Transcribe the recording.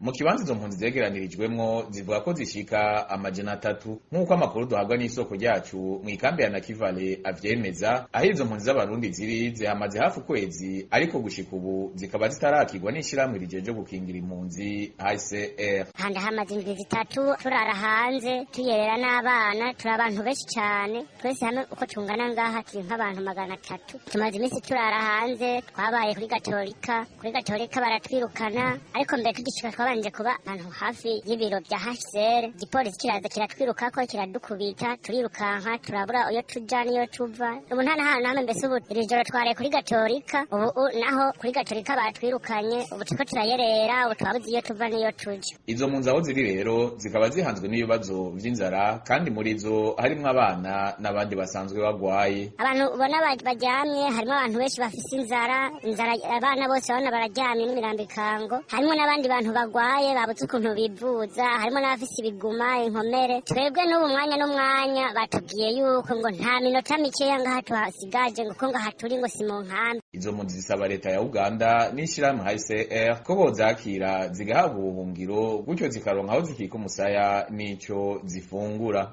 Mu kibanza izo mpunzi zegeranirijwemwo zivuga ko zishika 300, nk'uko amakuru duhabwa n'isoko ryacu mw'ikambi ya Nakivale avyemeza. Aho izo mpunzi z'Abarundi ziri zihamaze hafi ukwezi, ariko gushika ubu zikaba zitarakirwa n'ishirahamwe rijeje gukingira impunzi HCR. Handa hamaze indwi 3 turara hanze, tuyerera n'abana. Turi abantu benshi cyane, twese hamwe uko tungana ngaha turi nk'abantu 300. Tumaze iminsi turara hanze. Twabaye kuri Gatolika, kuri Gatolika baratwirukana, ariko mbere tugishika twabanje kuba ahantu hafi y'ibiro bya HCR. Igipolisi kiraza kiratwirukako, kiradukubita, turirukanka, turabura iyo tuja n'iyo tuva. Ubu nta n'ahantu hamwe mbese. Ubu iri joro twaraye kuri Gatolika, ubu naho kuri Gatolika batwirukanye. Ubu turiko turayerera, ubu twabuze iyo tuva n'iyo tuja. Izo mpunzi aho ziri rero zikaba zihanzwe n'ibibazo vy'inzara, kandi muri zo harimwo abana n'abandi basanzwe bagwaye. Abantu ubona baryamye, harimo abantu benshi bafise inzara, inzara. Abana bose urabona bararyamye n'imirambikango. Harimo n'abandi bantu bagwaye babuze ukuntu bivuza, harimo n'abafise ibiguma, inkomere. Twebwe n'ubu mwanya n'umwanya batubwiye yuko ngo nta minota mikeya ngaha tuhasigaje, ngo ko ngaha turi ngo si mu nkambi. Izo mpunzi zisaba leta ya Uganda n'ishirahamwe HCR ko bozakira zigahabwa ubuhungiro, gutyo zikaronka aho zikika umusaya n'ico zifungura.